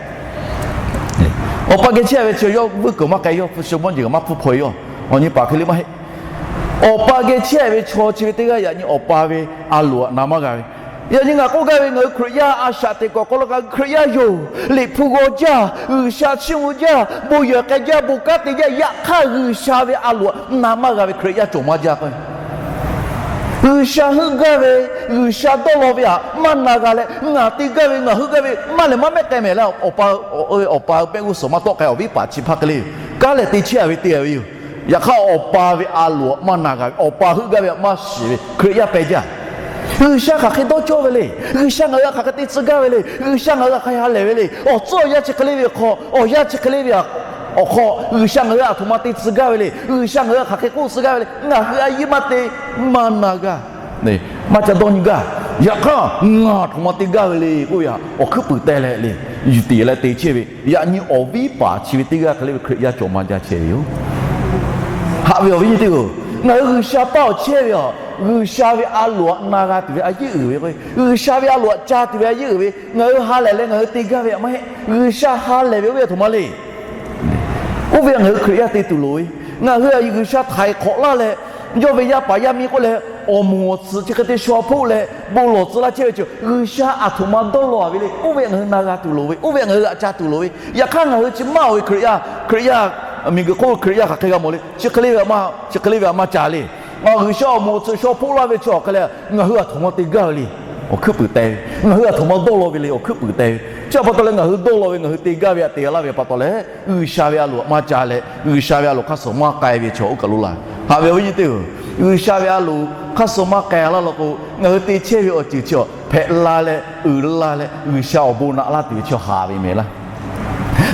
awˬ pa geh chehˇ ve chi yawˇ vuiˇ kuiˬ maˇ k'ai, yawˇ hpu shi mawˇ jeˬ kaꞈ maˇ hpfuhˇ hpaw e yawˇ, awˬ nyi paˍ hk'e le maˇ heˆ. Awˬ pa geh chehˇ ve chaw chi ve teˇ g'aˇ yaꞈ nyi awˬ pa ve a loˍ aꞈ na maˇ g'a ve. Yaꞈ nyi ngaˬ k'oˆ gaˇ ve, ngaˬ hui Hkriꞈ yaˇ a shaꞈ teꞈ kuiˬ awˬ hk'aw lo ngaˬ hui Hkriꞈ yaˇ yoˬ. Liꞈ hpu g'aw jaˇ, G'uiˬsha chiˇ mvuh jaˇ, bon yehˬ k'ai jaˇ, bon kanˉ te jaˇ, yaꞈ hk'aˇ G'uiˬsha ve a loˍ aꞈ na maˇ g'a ve Hkriꞈ yaˇ cawˬ maˇ jaˇ k'o, G'uiˬsha heuˆ gaˇ ve, G'uiˬsha dawˇ law ve aꞈ maˇ na g'a leh, ngaˬ te gaˇ ve, ngaˬ heuˆ gaˇ ve maˇ lehˬ maˇ mehˆ k'ai mehˍ leh, awˬ pa, awˬ pa mehˆ g'uˇ suhˍ maˇ tawˆ k'ai, awˬ viˉ paˍ chi hpaˇ hk'e le, kanˉ lehˬ te chehˇ a ve te a ve yoˬ. Yaꞈ hk'aˇ, awˬ pa ve a loˍ aꞈ maˇ na g'a ve, awˬ pa heuˆ gaˇ ve aꞈ maˇ shiˍ ve Hkriꞈ yaˇ pehˇ jaˇ. G'uiˬsha hk'aˬ hk'e dawˇ cawˇ ve le. G'uiˬsha ngaˬ hui htaꞈ hk'aˬ hk'e te tcuh gaˇ ve le. G'uiˬsha ngaˬ hui htaꞈ hk'aˬ hk'e ha lehˬ ve le. Awˬ tcuhˉ awˬ yanˇ chi hk'e le ve awˬ hk'aw, awˬ yanˇ chi hk'e le ve awˬ hk'aw, G'uiˬsha ngaˬ hui aꞈ htoꞈ ma te tcuh gaˇ ve le. G'uiˬsha ngaˬ hui htaꞈ hk'aˬ hk'e k'oˆ tcuh gaˇ ve le. Ngaˬ hui a yiˇ maˇ te, maˇ na g'a, maˇ ca dawˇ nyi gaˇ. Yaꞈ hk'aˇ, ngaˬ htoꞈ ma te gaˇ ve le k'oˆ ve aꞈ awˬ hkuiˉ puiˍ teh leh le, yuˬ tiˍ leh te chehˇ ve, yaꞈ nyi awˬ viˉ paˍ chi ve teˇ g'aˇ hk'e le ve Hkriꞈ yaˇ cawˬ maˇ jaˇ chehˇ ve yoˬ. Haꞈ ve awˬ viˉ nyi teˇ-oˬ, ngaˬ hui G'uiˬsha paˇ awˬ chehˇ ve aꞈ, G'uiˬsha ve a loˍ aꞈ na g'a tuˬ ve a yiˇ uiˍ ve k'o, G'uiˬsha ve a loˍ aꞈ ca tuˬ ve a yiˇ uiˍ ve, ngaˬ hui ha lehˬ leh ngaˬ hui te gaˇ ve aꞈ maˇ heˆ. G'uiˬsha ha lehˬ ve oˇ ve aˬ htoꞈ ma le. Oˇ ve aꞈ ngaˬ hui Hkriꞈ yaˇ te tuˬ loˍ ve, ngaˬ hui aꞈ G'uiˬsha htaiˍ hk'awꞈ laˇ leh, yawˇ ve yaˇ paˍ yaˇ miˇ k'oˆ leh, awˬ moˍ awˬ tsuhꞈ chi hk'e te shaw hpoˆ leh bon lawˬ tcuh laˇ chehˇ ve chi, G'uiˬsha aˬ htoꞈ ma dawˇ law ve le. Oˇ ve aꞈ ngaˬ hui na g'a tuˬ loˍ ve, oˇ ve aꞈ ngaˬ hui g'aꞈ ca tuˬ loˍ ve. Yaꞈ hk'aˇ ngaˬ hui chi maˇ oˬ ve Hkriꞈ yaˇ, Hkriꞈ yaˇ, miˬguiˬ hk'oˆ lo Hkriꞈ yaˇ hk'aˬ hk'e g'a mawˬ le. Chi hk'e le ve aꞈ maˇ, chi hk'e le ve aꞈ maˇ ca le. G'uiˬsha awˬ moˍ awˬ tsuhꞈ shaw hpoˆ laˇ ve chi awˬ hk'e leh, ngaˬ hui aˬ htoꞈ ma te gaˇ ve le. Awˬ hkuiˉ puiˍ teh ve, ngaˬ hui aˬ htoꞈ ma dawˇ law ve le. Awˬ hkuiˉ puiˍ teh ve chi pa taw leh, ngaˬ hui dawˇ law ve, ngaˬ hui te gaˇ ve aꞈ te laˇ ve pa taw leh, G'uiˬsha ve a loˍ aꞈ maˇ ca leh, G'uiˬsha ve a loˍ hk'aˇ suh maˇ k'ai ve chaw oˇ kaˬ lo laˇ. Haꞈ ve awˬ viˉ nyi teˇ-oˬ, G'uiˬsha ve a loˍ hk'aˇ suh maˇ k'ai laˇ law k'o, ngaˬ hui te chehˇ ve awˬ ceuˬ chi hpehꞈ la leh uiˍ la leh G'uiˬsha awˬ bon naꞈ laˇ tuˬ ve chi haˍ ve mehˍ laˇ.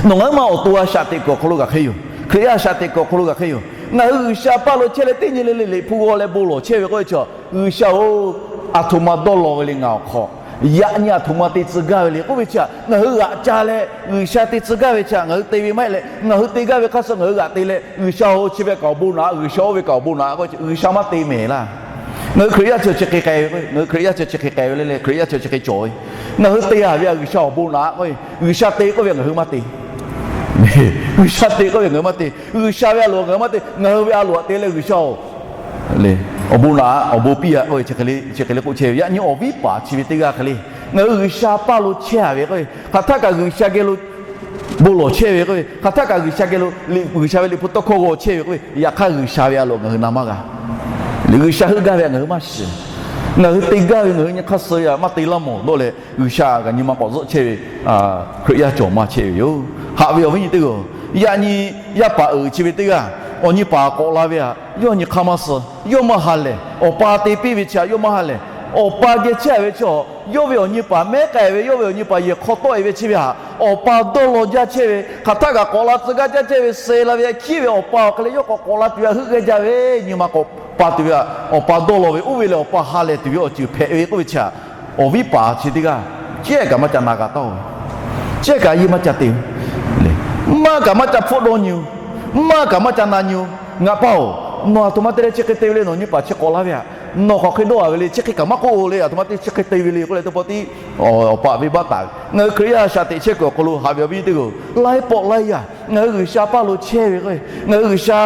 Nawˬ ngaˬ huiˉ ma awˬ to a shaꞈ teꞈ kuiˬ awˬ hk'aw lo kaꞈ hk'e yoˬ. Hkriꞈ yaˇ a shaꞈ teꞈ kuiˬ awˬ hk'aw lo kaꞈ hk'e yoˬ. Ngaˬ hui G'uiˬsha paˇ lo chehˇ leh teˇ nyi le le Liꞈ hpu g'aw leh bon lawˬ chehˇ ve k'oˆ ve chi, G'uiˬsha-oˬ, aˬ htoꞈ ma dawˇ law ve le ngaˬ awˬ hk'aw. Yaꞈ nyi aˬ htoꞈ ma te tcuh gaˇ ve le k'oˆ ve chi htaꞈ ngaˬ hui g'aꞈ ca leh, G'uiˬsha te tcuh gaˇ ve chi htaꞈ ngaˬ hui te ve maˇ heˆ leh, ngaˬ hui te gaˇ ve hk'aˇ suh ngaˬ hui g'aꞈ te leh, G'uiˬsha-oˬ, chi ve kaꞈ awˬ bon naꞈ, G'uiˬsha oˇ ve kaꞈ awˬ bon naꞈ k'oˆ ve chi G'uiˬsha maˇ te mehˍ laˇ. Ngaˬ hui Hkriꞈ yaˇ chi chi hk'e k'ai ve k'o, ngaˬ hui Hkriꞈ yaˇ chi chi hk'e k'ai ve le le, Hkriꞈ yaˇ chi chi hk'e cawˬ ve. Ngaˬ hui te a ve aꞈ G'uiˬsha awˬ bon naꞈ k'oˆ ve, G'uiˬsha te k'oˆ ve ngaˬ hui maˇ te. G'uiˬsha te k'oˆ ve ngaˬ hui maˇ te. G'uiˬsha ve a loˍ ngaˬ hui maˇ te. Ngaˬ hui ve a loˍ aꞈ te leh G'uiˬsha-oˬ, awˬ bon naꞈ, awˬ bon piˇ aꞈ k'oˆ ve chi hk'e le k'oˆ chehˇ ve. Yaꞈ nyi awˬ viˉ paˍ chi ve teˇ g'aˇ hk'e le, ngaˬ hui G'uiˬsha paˇ lo chehˇ a ve k'oˆ ve, hk'aˬ htaˆ kaꞈ G'uiˬsha geh lo bon lawˬ chehˇ ve k'oˆ ve, hk'aˬ htaˆ kaꞈ G'uiˬsha geh lo, G'uiˬsha ve Liꞈ hpu tawˇ hkawˇ g'aw chehˇ ve k'oˆ ve, yaꞈ hk'aˇ G'uiˬsha ve a loˍ ngaˬ hui na maˇ g'a. G'uiˬsha heuˆ gaˇ ve aꞈ ngaˬ hui maˇ shiˍ. Ngaˬ hui te gaˇ ve ngaˬ hui nyi hk'aˇ suh ve aꞈ maˇ te laˇ mawˬ dawˇ leh, G'uiˬsha kaꞈ nyi ma k'awꞈ zuhˆ chehˇ ve Hkriꞈ yaˇ cawˬ maˇ chehˇ ve yoˬ. Haꞈ ve awˬ viˉ nyi teˇ g'aˇ, yaꞈ nyi yaˇ paˍ uiˍ chi ve teˇ g'aˇ, awˬ nyi paˍ k'awꞈ la ve aꞈ yawˇ nyi hk'aˇ maˇ suh. Yawˇ maˇ ha lehˬ, awˬ pa te piˇ ve chi htaꞈ yawˇ maˇ ha lehˬ. Awˬ pa geh chehˇ ve chi, yawˇ ve awˬ nyi paˍ mehˉ k'ai ve, yawˇ ve awˬ nyi paˍ yehˬ hk'aw tawˆ e ve chi ve htaꞈ awˬ pa dawˇ law jaˇ chehˇ ve, hk'aˬ htaˆ kaꞈ k'awꞈ la tcuh gaˇ jaˇ chehˇ ve, suh la ve htaꞈ hkiˉ ve awˬ pa awˬ hk'e leh yawˇ k'awꞈ k'awꞈ la tuˬ ve heuˆ g'aˇ jaˇ ve, nyi ma k'awꞈ pa tuˬ ve htaꞈ awˬ pa dawˇ law ve, oˇ ve lehˬ awˬ pa ha lehˬ tuˬ ve awˬ ceuˬ hpehꞈ ve k'oˆ ve chi htaꞈ awˬ viˉ paˍ chi teˇ g'aˇ, chi kaꞈ maˇ ca na g'a taˇ-oˬ. Chi kaꞈ a yiˇ maˇ ca te-o. Maˇ kaꞈ maˇ ca hpfuhˆ dawˇ nyi-o. Maˇ kaꞈ maˇ ca na nyi-o. Ngaˬ pa-oˬ, nawˬ aˬ htoꞈ ma te leh chi hk'e te ve le, nawˬ nyi paˍ chi k'awꞈ la ve htaꞈ nawˬ hk'aˬ hk'e dawˇ a ve le, chi hk'e kaꞈ maˇ k'oˆ-o le, aˬ htoꞈ ma te chi hk'e te ve le k'oˆ leh teˇ pawˆ tiˉ awˬ paˍ venˇbaˆ taˍ ve. Ngaˬ hui Hkriꞈ yaˇ a shaꞈ teꞈ chehˇ kuiˬ awˬ hk'aw lo haꞈ ve awˬ viˉ nyi teˇ g'aˇ, laiˉ pawˆ laiˉ yaˇ ngaˬ hui G'uiˬsha paˇ lo chehˇ ve k'o, ngaˬ hui G'uiˬsha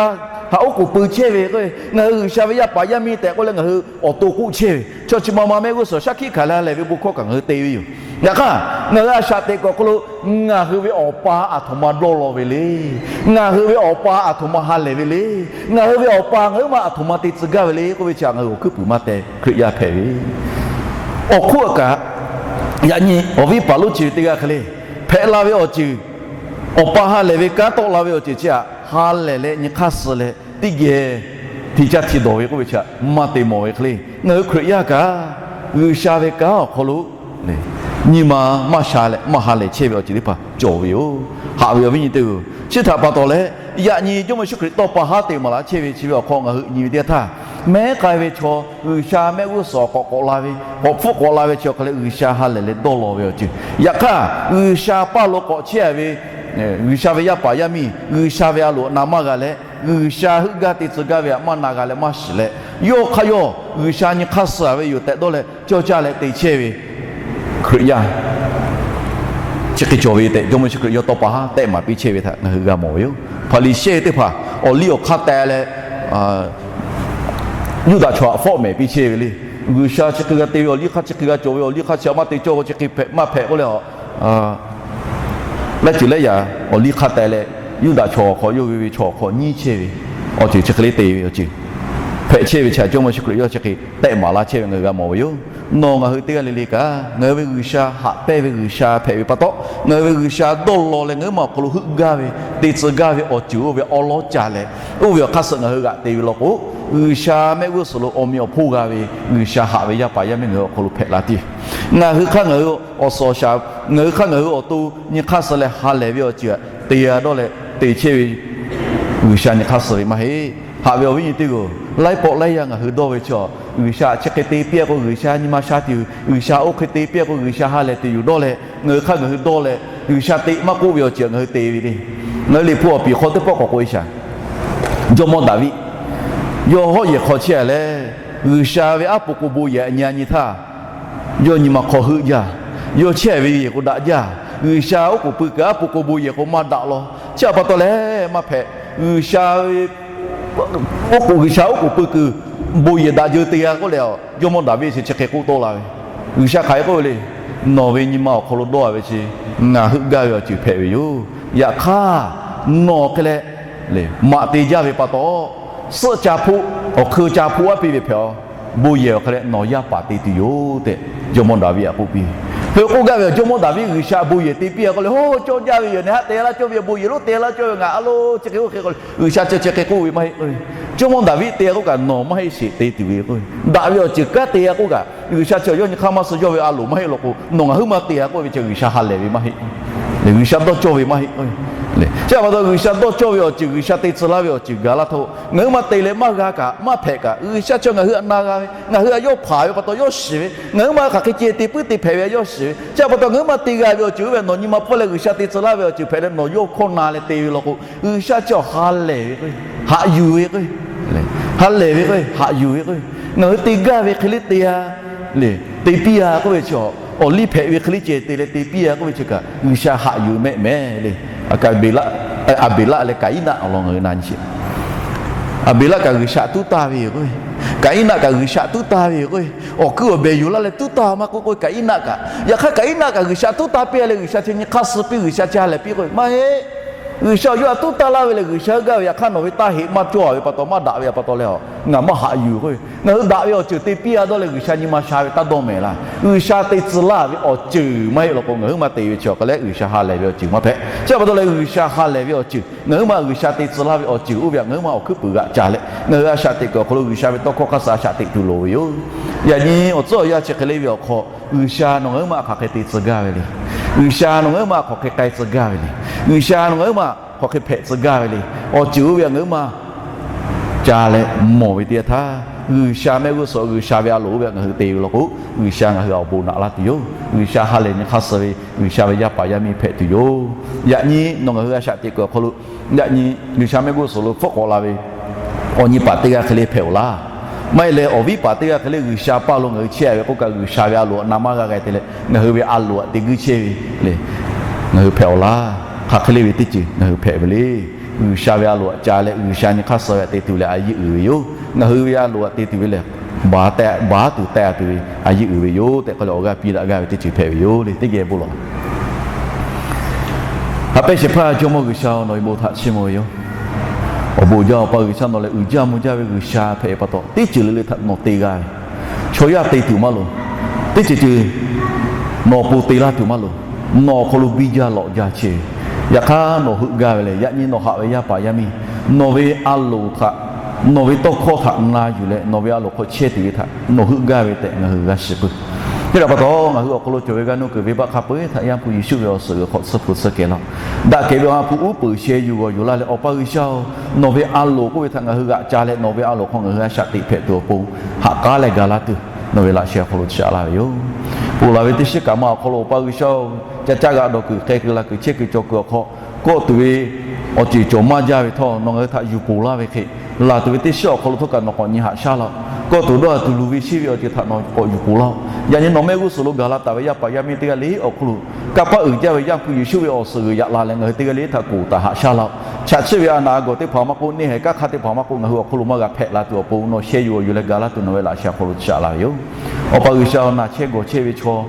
htaꞈ oˉ k'oˍ pui chehˇ ve k'o, ngaˬ hui G'uiˬsha ve yaˇ paˍ yaˇ miˇ tehꞈ k'oˆ leh ngaˬ hui awˬ to k'oˆ chehˇ ve, chaw chi ma ma mehˆ g'uˇ suhˍ shaˉ hkiˆ hkanˍ leh leh ve bon hkawˇ kaꞈ ngaˬ hui te ve yoˬ. Yaꞈ hk'aˇ, ngaˬ hui a shaꞈ teꞈ kuiˬ awˬ hk'aw lo ngaˬ hui ve awˬ pa aˬ htoꞈ ma dawˇ law ve le. Ngaˬ hui ve awˬ pa aˬ htoꞈ ma ha lehˬ ve le. Ngaˬ hui ve awˬ pa ngaˬ huiˉ ma aˬ htoꞈ ma te tcuh gaˇ ve le k'oˆ ve chi htaꞈ ngaˬ hui awˬ hkuiˉ puiˍ maˇ teh, Hkriꞈ yaˇ hpehꞈ ve. Awˬ hk'oˆ kaꞈ, yaꞈ nyi awˬ viˉ paˍ lonˉ chi ve teˇ g'aˇ hk'e le, hpehꞈ la ve awˬ ceuˬ, awˬ pa ha lehˬ ve kanˉ tawˆ la ve awˬ ceuˬ chi htaꞈ ha lehˬ leh nyi hk'aˇ suh leh teˇ geh hti caˇ hti dawˬ ve k'oˆ ve chi htaꞈ maˇ te mawˬ ve hk'e le, ngaˬ hui Hkriꞈ yaˇ kaꞈ G'uiˬsha ve kanˉ awˬ hk'aw lo nyi ma maˇ sha leh maˇ ha lehˬ chehˇ ve awˬ ceuˬ teˇ hpaˍ cawˬ ve yoˬ. Haꞈ ve awˬ viˉ nyi teˇ g'aˇ, chi htaꞈ pa taw leh, yaꞈ nyi Jawˇmawˇ Yeˍsuˆ Hkriꞈ tawˇ pa haˉ te maˍ laˇ chehˇ ve chi ve awˬ hk'aw ngaˬ hui nyi ve teˇ yanˇ htaˇ, Mehˉ k'ai ve chaw, G'uiˬsha mehˆ g'uˇ suhˍ k'awꞈ k'awꞈ la ve, k'awꞈ hpfuhˆ k'awꞈ la ve chi awˬ hk'aw lo G'uiˬsha ha lehˬ leh dawˇ law ve awˬ ceuˬ. Yaꞈ hk'aˇ, G'uiˬsha paˇ lo k'awꞈ chehˇ ve, G'uiˬsha ve yaˇ paˍ yaˇ miˇ, G'uiˬsha ve a loˍ na maˇ g'a leh, G'uiˬsha heuˆ gaˇ te tcuh gaˇ ve htaꞈ maˇ na g'a leh maˇ shiˍ leh, yawˇ hk'aˇ yawˇ G'uiˬsha nyi hk'aˇ suh ve yoˬ tehꞈ dawˇ leh cawˇ caˇ leh te chehˇ ve Hkriꞈ yaˇ chi hk'e cawˬ ve tehꞈ, Jawˇmawˇ Yeˍsuˆ Hkriꞈ yawˇ tawˇ pa haˉ tehˆ maˍ piˇ chehˇ ve htaꞈ ngaˬ hui g'a mawˬ ve yoˬ. Hpaˍriˍsehˇ teˇ hpaˍ awˬ liˇ awˬ hk'aˇ teh leh, Yuˇdaꞈ chaw htaꞈ fawˆ mehˍ piˇ chehˇ ve le. G'uiˬsha chi hk'e g'a te ve awˬ liˇ hk'aˇ, chi hk'e g'a cawˬ ve awˬ liˇ hk'aˇ chi htaꞈ maˇ te cawˇ k'o, chi hk'e hpehꞈ maˇ hpehꞈ k'oˆ leh, a lehˉ ceuˬ lehˉ yaꞈ awˬ liˇ hk'aˇ teh leh, Yuˇdaꞈ chaw awˬ hk'aw, yawˇ ve ve chaw awˬ hk'aw nyiˇ chehˇ ve awˬ ceuˬ chi hk'e le te ve awˬ ceuˬ hpehꞈ chehˇ ve chi, Jawˇmawˇ Yeˍsuˆ Hkriꞈ yawˇ chi hk'e tehˆ maˍ laˇ chehˇ ve ngaˬ hui g'a mawˬ ve yoˬ. Nawˬ ngaˬ hui teˇ g'aˇ le le kaꞈ, ngaˬ hui ve G'uiˬsha haꞈ pehnˇ ve G'uiˬsha hpehꞈ ve pa taw, ngaˬ hui ve G'uiˬsha dawˇ law leh ngaˬ hui ma awˬ hk'aw lo heuˆ gaˇ ve, te tcuh gaˇ ve awˬ ceuˬ oˇ ve awˉ lawˉ ca leh, oˇ ve awˬ hk'aˇ suh ngaˬ hui g'aꞈ te ve law k'o, G'uiˬsha mehˆ g'uˇ suhˍ lo awˬ meꞈ awˬ hponˇ g'a ve, G'uiˬsha haꞈ ve yaˇ paˍ yaˇ miˇ ngaˬ hui awˬ hk'aw lo hpehꞈ la tuˬ, ngaˬ hui hk'aˇ ngaˬ hui awˬ suhˍ awˬ shaˍ, ngaˬ hui hk'aˇ ngaˬ hui awˬ to nyi hk'aˇ suh leh ha lehˬ ve awˬ ceuˬ htaꞈ te g'a dawˇ leh te chehˇ ve G'uiˬsha nyi hk'aˇ suh ve maˇ heˆ. Haꞈ ve awˬ viˉ nyi teˇ g'aˇ, laiˉ pawˆ laiˉ yaˇ ngaˬ hui dawˇ ve chi, G'uiˬsha chi hk'e te piˇ-a k'o G'uiˬsha nyi ma sha tuˬ yoˬ, G'uiˬsha oˇ hk'e te piˇ-a k'o G'uiˬsha ha lehˬ tuˬ yoˬ dawˇ leh, ngaˬ hui hk'aˇ ngaˬ hui dawˇ leh, G'uiˬsha te maˇ k'oˆ ve awˬ ceuˬ htaꞈ ngaˬ hui te ve le. Ngaˬ hui Liꞈ hpu awˬ piˍ hk'aw teˇ pawˆ k'awꞈ k'oꞈ-e shaˍ. Jawˇmawˇ Daˍviˆ, yawˇ hawˉ yehˬ hk'aw chehˇ-a leh, G'uiˬsha ve aˉ po k'o bon yehˬ a nyi a nyi htaˇ, yawˇ nyi ma hk'aw heuˆ jaˇ. Yawˇ chehˇ ve yehˬ k'o daꞈ jaˇ. G'uiˬsha oˉ k'oˍ pui kuiˬ aˉ po k'o bon yehˬ k'o maˇ daꞈ law. Chi htaꞈ pa taw leh maˇ hpehꞈ. G'uiˬsha ve oˉ k'oˍ, G'uiˬsha oˉ k'oˍ pui kuiˬ bon yehˬ daꞈ jeu te g'a k'oˆ leh, Jawˇmawˇ Daˍviˆ chi chi hk'e k'oˆ tawˆ la ve. G'uiˬsha hk'aˬ hk'e k'oˆ ve le. Nawˬ ve nyi ma awˬ hk'aw lo dawˇ-a ve chi ngaˬ heuˆ gaˇ ve awˬ ceuˬ hpehꞈ ve yoˬ. Yaꞈ hk'aˇ, nawˬ hk'e leh maꞈ te jaˇ ve pa taw, suhˆ ca hpoˆ, awˬ hk'eun ca hpoˆ aˉ piˇ ve hpehꞈ-aw. Bon yehˬ awˬ hk'e leh nawˬ yaˇ paˍ te tuˬ yoˬ tehꞈ Jawˇmawˇ Daˍviˆ htaꞈ k'oˆ piˇ ve. Hk'e k'oˆ gaˇ ve, Jawˇmawˇ Daˍviˆ G'uiˬsha bon yehˬ te piˇ-a k'oˆ leh, Oˇ, cawˇ jaˇ ve yoˬ, nehˬ haˆ te laˇ cawˇ ve, bon yehˬ lonˉ te laˇ cawˇ ve, ngaˬ a lo chi hk'e k'oˆ hk'e k'o, G'uiˬsha chi chi hk'e k'oˆ ve maˇ heˆ k'o, Jawˇmawˇ Daˍviˆ te-a k'oˆ kaꞈ nawˬ maˇ heˆ sheˍ te tuˬ ve k'o, daꞈ ve awˬ ceuˬ kanˉ te-a k'oˆ kaꞈ G'uiˬsha chi yawˇ nyi hk'aˇ maˇ suh yawˇ ve a loˍ maˇ heˆ law k'o, nawˬ ngaˬ huiˉ maˇ te-a k'oˆ ve chi G'uiˬsha ha lehˬ ve maˇ heˆ. G'uiˬsha dawˇ cawˇ ve maˇ heˆ. Chi htaꞈ pa taw G'uiˬsha dawˇ cawˇ ve awˬ ceuˬ, G'uiˬsha te tcuh laˇ ve awˬ ceuˬ gaˬ laˇ htaˇ, ngaˬ huiˉ maˇ te leh maˇ g'a kaꞈ maˇ hpehꞈ kaꞈ, G'uiˬsha chi ngaˬ hui htaꞈ na g'a ve, ngaˬ hui htaꞈ yawˇ hpanˍ ve pa taw yawˇ shiˍ ve, ngaˬ huiˉ maˇ hk'aˬ hk'e ceh te puiˉ te hpehꞈ ve htaꞈ yawˇ shiˍ ve. Chi htaꞈ pa taw ngaˬ huiˉ maˇ te g'a ve awˬ ceuˬ oˇ ve nawˬ nyi ma pfuhˇ leh G'uiˬsha te tcuh laˇ ve awˬ ceuˬ hpehꞈ leh nawˬ yawˇ hkawˇ na leh te ve law k'o, G'uiˬsha chi awˬ ha lehˬ ve k'o, haꞈ yuˬ ve k'o, ha lehˬ ve k'o, haꞈ yuˬ ve k'o, ngaˬ hui te gaˇ ve hk'e le te-a le, te piˇ-a k'oˆ ve chi awˬ liˇ hpehꞈ ve hk'e le ceh te leh te piˇ-a k'oˆ ve chi kaꞈ G'uiˬsha haꞈ yuˬ mehˆ mehˍ le. Aˍbeˍlaˆ, Aˍbeˍlaˆ leh Kaˍiˉnaˆ awˬ lawn ngaˬ hui na nyi sheˍ. Aˍbeˍlaˆ kaꞈ G'uiˬsha tuˉ taˇ ve yoˬ k'o, Kaˍiˉnaˆ kaꞈ G'uiˬsha tuˉ taˇ ve yoˬ k'o, awˬ kuiˉ awˬ behˬ yuˬ laˇ leh tuˉ taˇ maˇ k'oˆ k'o, Kaˍiˉnaˆ kaꞈ, yaꞈ hk'aˇ Kaˍiˉnaˆ kaꞈ G'uiˬsha tuˉ taˇ piˇ-a leh G'uiˬsha chi nyi hk'aˇ suh piˇ, G'uiˬsha chi ha lehˬ piˇ k'o maˇ heˆ. G'uiˬsha awˬ yawˇ htaꞈ tuˉ taˇ laˇ ve leh G'uiˬsha heuˆ gaˇ ve yaꞈ hk'aˇ nawˬ ve taˇ heꞈ maˇ cawˇ-a ve pa taw maˇ daꞈ ve pa taw leh, ngaˬ maˇ haꞈ yuˬ k'o, ngaˬ hui daꞈ ve awˬ ceuˬ te piˇ-a dawˇ leh G'uiˬsha nyi ma sha ve taˇ dawˇ mehˍ laˇ. G'uiˬsha te tcuh laˇ ve awˬ ceuˬ maˇ heˆ law k'o, ngaˬ huiˉ maˇ te ve chi awˬ hk'e leh G'uiˬsha ha lehˬ ve awˬ ceuˬ maˇ hpehꞈ. Chi htaꞈ pa taw leh G'uiˬsha ha lehˬ ve awˬ ceuˬ, ngaˬ huiˉ maˇ G'uiˬsha te tcuh laˇ ve awˬ ceuˬ oˇ ve htaꞈ ngaˬ huiˉ maˇ awˬ hkuiˉ puiˍ g'aꞈ ca leh, ngaˬ hui a shaꞈ teꞈ kuiˬ awˬ hk'aw lo G'uiˬsha ve tawˇ hkawˇ hk'aˇ suh a shaꞈ teꞈ tuˬ loˍ ve yoˬ. Yaꞈ nyi awˬ tcuhˉ awˬ yanˇ chi hk'e le ve awˬ hk'aw, G'uiˬsha nawˬ ngaˬ huiˉ maˇ hk'aˬ hk'e te tcuh gaˇ ve le. G'uiˬsha nawˬ ngaˬ huiˉ maˇ hk'aˬ hk'e k'ai tcuh gaˇ ve le. G'uiˬsha nawˬ ngaˬ huiˉ maˇ hk'aˬ hk'e hpehꞈ tcuh gaˇ ve le. Awˬ ceuˬ oˇ ve htaꞈ ngaˬ huiˉ maˇ ca leh mawˬ ve teˇ yanˇ htaˇ, G'uiˬsha mehˆ g'uˇ suhˍ G'uiˬsha ve a loˍ oˇ ve htaꞈ ngaˬ hui te ve law k'o, G'uiˬsha ngaˬ hui htaꞈ awˬ bon naꞈ laˇ tuˬ yoˬ. G'uiˬsha ha lehˬ nyi hk'aˇ suh ve G'uiˬsha ve yaˇ paˍ yaˇ miˇ hpehꞈ tuˬ yoˬ. Yaꞈ nyi nawˬ ngaˬ hui a shaꞈ teꞈ kuiˬ awˬ hk'aw lo, yaꞈ nyi G'uiˬsha mehˆ g'uˇ suhˍ lo hpfuhˆ k'awꞈ la ve awˬ nyi paˍ teˇ g'aˇ hk'e le hpehꞈ-oˬ laˇ. Maˇ heˆ leh awˬ viˉ paˍ teˇ g'aˇ hk'e le G'uiˬsha paˇ lo ngaˬ hui chehˇ-a ve k'oˆ kaꞈ, G'uiˬsha ve a loˍ htaꞈ na maˇ g'a g'a te leh ngaˬ hui ve a loˍ htaꞈ te guiˇ chehˇ ve le, ngaˬ hui hpehꞈ-oˬ laˇ. Hk'aˬ hk'e le ve teˇ ceuˬ ngaˬ hui hpehꞈ ve le. G'uiˬsha ve a loˍ htaꞈ ca leh G'uiˬsha nyi hk'aˇ suh ve htaꞈ te tuˬ leh a yeˇ uiˍ ve yoˬ. Ngaˬ hui ve a loˍ htaꞈ te tuˬ ve lehˬ, baˬ taˍ tuˬ ve a yeˇ uiˍ ve yoˬ tehꞈ k'oˆ leh awˬ g'aˇ piˇ daꞈ gaˇ ve teˇ ceuˬ hpehꞈ ve yoˬ le. Teˇ geh bon lawˬ. Ha pehˇ shehˍ hpaˇ Jawˇmawˇ G'uiˬsha-oˬ, nawˬ ve bon htaꞈ chiˇ mvuh ve yoˬ. Awˬ bon jaˇ Awˬ pa G'uiˬsha, nawˬ lehˬ uiˍ jaˇ mvuh jaˇ ve G'uiˬsha hpehꞈ ve pa taw, teˇ ceuˬ le le htaꞈ nawˬ te g'a ve. Chaw yaˇ te tuˬ maˇ loˍ. Teˇ ceuˬ ceuˬ nawˬ pon te laˇ tuˬ maˇ loˍ. Nawˬ awˬ hk'aw lo biˇ jaˇ lawꞈ jaˇ chehˇ ve. Yaꞈ hk'aˇ nawˬ heuˆ gaˇ ve lehˬ, yaꞈ nyi nawˬ haꞈ ve yaˇ paˍ yaˇ miˇ, nawˬ ve a loˍ htaꞈ, nawˬ ve tawˇ hkawˇ htaꞈ na yuˬ leh nawˬ ve a loˍ hk'aw chehˇ tuˬ ve htaꞈ nawˬ heuˆ gaˇ ve tehꞈ ngaˬ hui g'a shiˍ peuˬ. Chi htaꞈ pa taw, ngaˬ hui awˬ hk'aw lo cawˬ ve g'aˇ nuˇ kuiˬ venˇbaˆ hk'a peu-eˬ htaꞈ Yaˇ hpu Yeˍsuˆ ve awˬ suhˍ g'uiˬ hk'aw tsuhˇ hpu tsuhˇ kehˬ laˇ-oˆ. Daꞈ kehˬ ve Awˬ ha hpu uˉ peunˍ sheh yuˬ g'awˬ yuˬ laˇ leh, Awˬ pa G'uiˬsha-oˬ, nawˬ ve a loˍ k'oˆ ve htaꞈ ngaˬ hui g'aꞈ ca leh, nawˬ ve a loˍ hk'aw ngaˬ hui a shaꞈ teꞈ hpehꞈ tuˬ awˬ pon haꞈ k'aˉ leh ga laˇ tuˬ, nawˬ ve laꞈ sheh awˬ hk'aw lo chi aꞈ laˇ ve yoˬ. Ponˬ laˬ ve teˇ shiˉ kaꞈ ma awˬ hk'aw lo Awˬ pa G'uiˬsha-oˬ, ca caˇ g'aꞈ dawˬ kuiˬ, k'ai kuiˬ la kuiˬ, chehˇ kuiˬ cawˬ kuiˬ awˬ hk'aw, kawˆ tuˬ ve awˬ ceuˬ cawˬ maˇ jaˇ ve htawˇ, nawˬ ngaˬ hui htaꞈ yuˬ ponˬ laˇ ve hk'e, laˬ tuˬ ve teˇ shiˉ awˬ hk'aw lo htawˇ kaꞈ nawˬ k'awꞈ nyi haꞈ shaˉ laˇ-oˆ. Kawˆ tuˬ dawˇ tuˬ luˬ ve sheˉ ve awˬ ceuˬ htaꞈ nawˬ k'awꞈ yuˬ ponˬ laˇ-oˆ. Yaꞈ nyi nawˬ mehˆ g'uˇ suhˍ lo gaˬ la taˍ ve yaˇ paˍ yaˇ miˇ teˇ g'aˇ le awˬ hk'aw lo, kanˇ paˆ uiˍ jaˇ ve Yaˇ hpu Yeˍsuˆ ve awˬ suhˍ g'uiˬ yaꞈ la leh, ngaˬ hui teˇ g'aˇ le htaꞈ koˬ taˍ haꞈ shaˉ laˇ-oˆ. Chaꞈ chiˆ ve a naˍ a gawˬ teˇ hpaˍ maˇ k'oˆ, neˇ haiˬ kanˇ hk'aˇ teˇ hpaˍ maˇ k'oˆ, ngaˬ hui awˬ hk'aw lo maˇ g'a hpehꞈ la tuˬ awˬ pon, nawˬ sheh yuˬ g'awˬ yuˬ leh ga laˇ tuˬ nawˬ ve laꞈ sheh awˬ hk'aw lo chi aꞈ laˇ ve yoˬ. Awˬ pa G'uiˬsha-oˬ, naˬ chehˇ gawˬ chehˇ ve chaw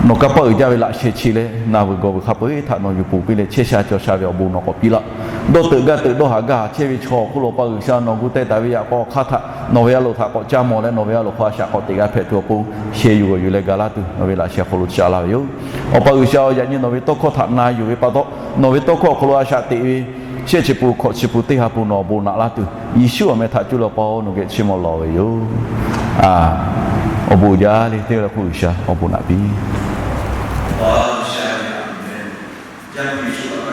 nawˬ kanˇ paˆ uiˍ jaˇ ve laꞈ sheh chi leh, naˬ vuiˬ gawˬ vuiˬ hk'a peu-eˬ htaꞈ nawˬ yuˬ ponˬ piˇ leh, chehˇ sha caw sha ve awˬ bon nawˬ k'awꞈ piˇ laˇ. Dawˇ teuꞈ gaˇ teuꞈ dawˇ haꞈ gaˇ haꞈ chehˇ ve chaw awˬ hk'aw lo Awˬ pa G'uiˬsha nawˬ gu teh taˍ ve yaꞈ k'aw hk'aˇ htaꞈ nawˬ ve a loˍ htaꞈ k'awꞈ caˇ mawˬ leh, nawˬ ve a loˍ hk'aw a shaꞈ k'awꞈ teꞈ g'a hpehꞈ tuˬ awˬ pon sheh yuˬ g'awˬ yuˬ leh ga laˇ tuˬ nawˬ ve laꞈ sheh awˬ hk'aw lo chi aꞈ laˇ ve yoˬ. Awˬ pa G'uiˬsha-oˬ, yaꞈ nyi nawˬ ve tawˇ hkawˇ htaꞈ na yuˬ ve pa taw, nawˬ ve tawˇ hkawˇ awˬ hk'aw lo a shaꞈ teꞈ ve shehˆ chi pun hkawꞈ chi pun teˇ ha pun nawˬ awˬ bon naꞈ laˇ tuˬ, Yeˍsuˆ awˬ meh htaꞈ cuˇ leh Awˬ pa-oˬ, nawˬ geh chiˇ mvuh lawˬ ve yoˬ. Awˬ bon uiˍ jaˇ le. Teˇ g'aˇ le k'o G'uiˬsha awˬ bon naꞈ piˇ. Yaˇ miˇ Yeˍsuˆ htaꞈ